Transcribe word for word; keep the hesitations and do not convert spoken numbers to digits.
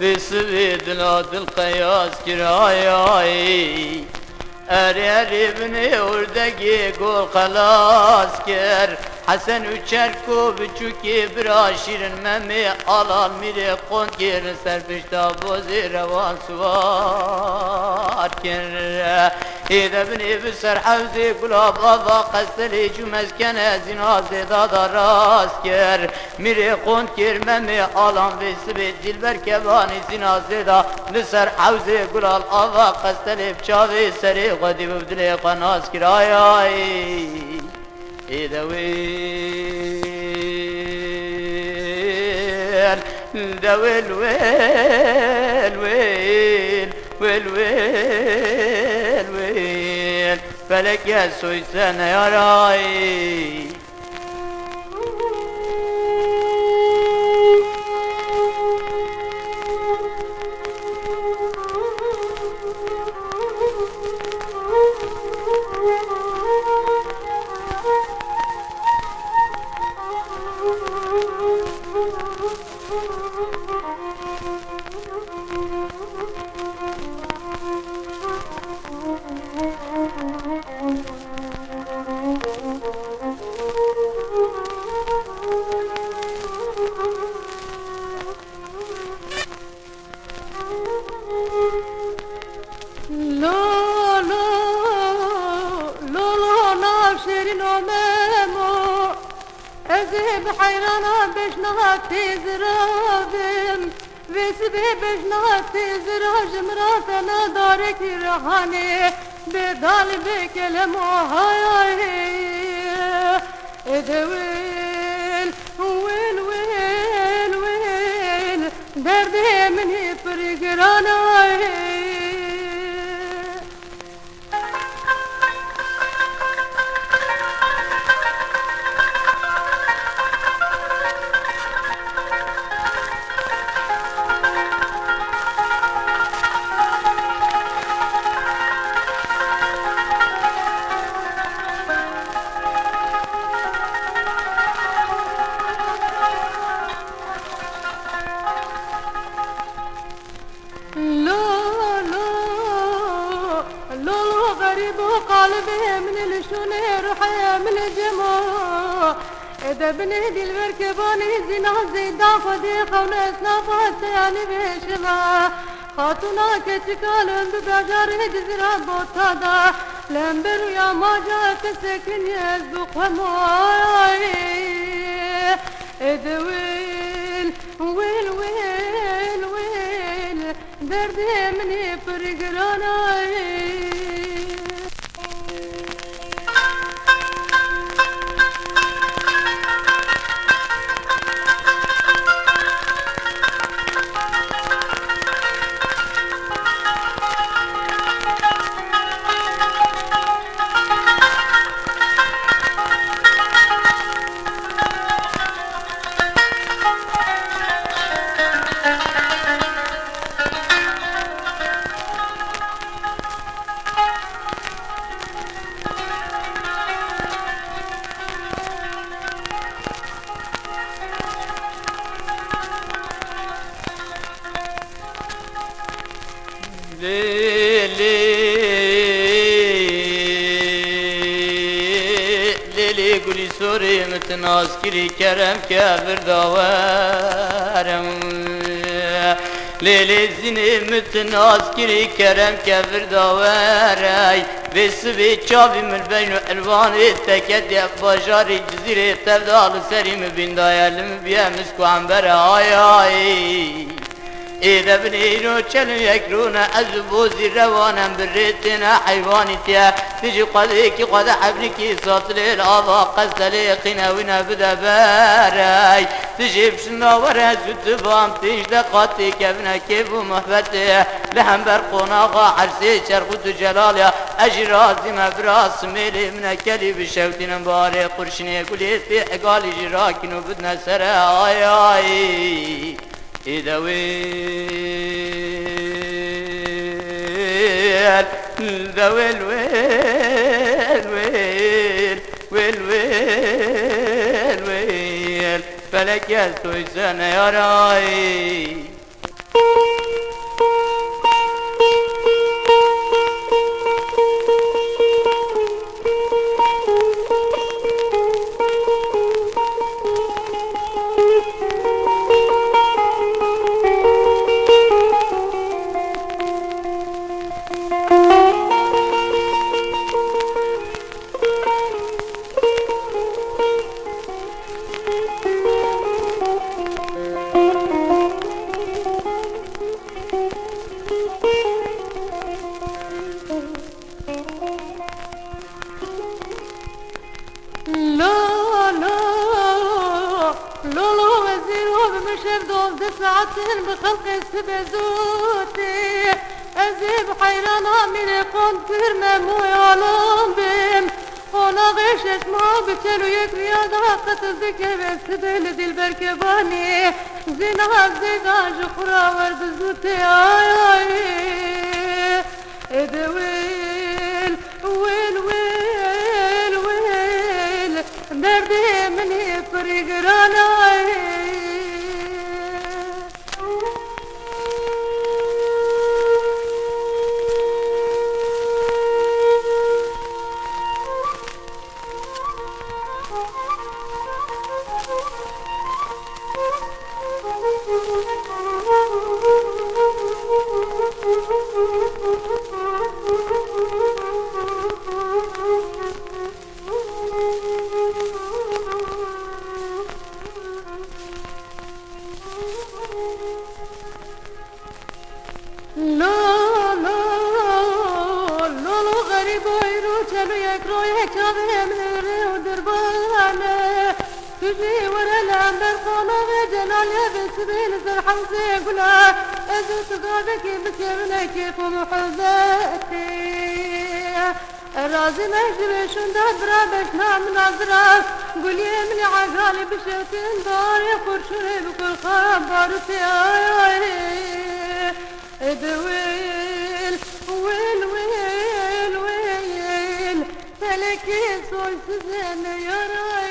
Vê sibê dila dil qeyas kir, ay, ay. Erê, erê, binê ûrdegê gol xelas kir. Hesen û Çerko biçûkê bira şîrin Memê Alal mîrê qond kir, li ser pişta bozê rewan siwar kir. Êde binê bi ser hewzê gulab ava qestelê cû mezkene zîna zêda da rast kir. Mîrê qond kir Memê Alan vê sibê dîlber kevanî zîna zêda li ser hewzê gulal ava qestelê bi çavê serê xwe dî bi dilê xwe nas kir, ay, ay. Ê de wêl, de wêl, wêl, wêl, wêl, wêl, wêl. Felek ye soy se neyar ay. Lo, lo, lo, lo, nav şêrîn o Memo. Ez ê bi heyrana bejna tê ziravim. Vê sibê bejna tê zira ji min re tena darekî re hanê. Bê dal bê kelem o hayayê. Ê de wêl, wêl, wêl, wêl. Derdê min ê pir giran e. Lo, lo, lo, lo, xerîbo, qalibê min li şûnê, ruhê min li cem o. Ê de binê dîlber kevanî zîna zêda xwedê xewne ez nafa te yanî vêşima. Xatûna keçika li hundu bajarê dizira bota da. Lember û yamaca kesek nî ez dixwem o. Ay. Ê de wêl, wêl, wêl, wêl, derdê min ê pir giran e. Lê, lê, lê, lê, gulî sorê min ti nas kirî, kerem ke vir dawerem. Lê, lê, zînê min ti nas kirî, kerem ke vir dawerey. Vê sibê çavî min beyno elwanê te ketiye bajarê Cizîrê, tevda li serî min bîndaye, li min biye misk û embere, ay, ay. Ê de binêro çel û yek rûne, ez û bozî rewanem bi rê têne heywanî tiye. Dijî xwedêkî xwede hebnikî satilê li ava qestelê qîne wîne bide berey. Dijî pişinda were zû tu bam têj de qatê kevine kêf û muhbetê. Li hember qonaxa ersê çerxût û celal ya. Ez jî razî me bira simêlê min e kelî bişewtînin barê qurşinê gulê tê egalî jî rakîn û bidne sere ay ay. Î dewêl, dewêl, wêl, wêl, wêl, wêl, wêl, felek ez toy se neyarayî. Lo, lo, lo, lo, wezîr û bi min şev dozdeh saetin bi xelqê sibe zûtê. Ez ê bi heyrana mîrê qon pir me moy alon bim. Qonaxê şeş ma bi çel û yek riya da qetil dikeve sibe li Dilber Kebanê. Zêna zêda ji xura wer bi zûtê ay ay. Ê de wêl, wêl, wêl, wêl, derdê min ê pirî giran e. Lo, lo, lo, lo, xerîbo îro çel û yek royê çavê min rê û dirban e. Tu jî were li hember qonaxê Celalê vê sibê li ser hewzê gula. Ez û tu gavekê bikevine kêf û muhebetê. Razî me ji vê şûnda bira beşna min a zira. Guliyê min ê egalî bişewtin barê qurşûnê bi qurxa barûtê ay ay. Ê de wêl, wêl, wêl, wêl, felekê soysizê neyara.